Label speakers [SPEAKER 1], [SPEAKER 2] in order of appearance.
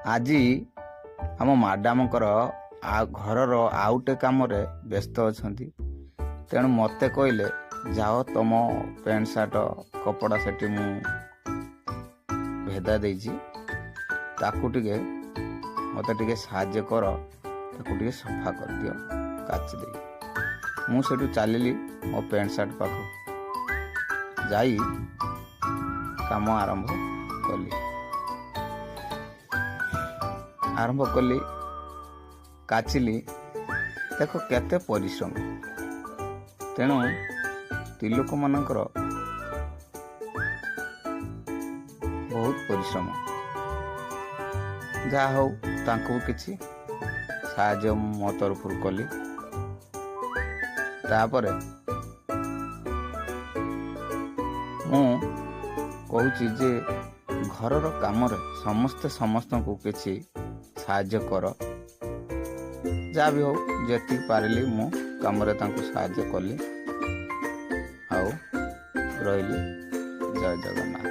[SPEAKER 1] ଆଜି ଆମ ମ୍ୟାଡ଼ାମଙ୍କର ଆଉ ଘରର ଆଉ ଗୋଟେ କାମରେ ବ୍ୟସ୍ତ ଅଛନ୍ତି, ତେଣୁ ମୋତେ କହିଲେ, ଯାଅ, ତମ ପ୍ୟାଣ୍ଟ ସାର୍ଟ କପଡ଼ା ସେଠି ମୁଁ ଭେଦା ଦେଇଛି, ତାକୁ ଟିକେ ମୋତେ ଟିକେ ସାହାଯ୍ୟ କର, ତାକୁ ଟିକେ ସଫା କରିଦିଅ କାଚି ଦେଇ। ମୁଁ ସେଠୁ ଚାଲିଲି ମୋ ପ୍ୟାଣ୍ଟ ସାର୍ଟ ପାଖକୁ, ଯାଇ କାମ ଆରମ୍ଭ କଲି। ଆରମ୍ଭ କଲି, କାଚିଲି। ଦେଖ କେତେ ପରିଶ୍ରମ। ତେଣୁ ସ୍ତ୍ରୀ ଲୋକମାନଙ୍କର ବହୁତ ପରିଶ୍ରମ। ଯାହା ହଉ, ତାଙ୍କୁ କିଛି ସାହାଯ୍ୟ ମୋ ତରଫରୁ କଲି। ତାପରେ ମୁଁ କହୁଛି ଯେ ଘରର କାମରେ ସମସ୍ତେ ସମସ୍ତଙ୍କୁ କିଛି ସାହାଯ୍ୟ କର। ଯାହା ବି ହଉ, ଯେତିକି ପାରିଲି ମୁଁ କାମରେ ତାଙ୍କୁ ସାହାଯ୍ୟ କଲି ଆଉ ରହିଲି। ଜୟ ଜଗନ୍ନାଥ।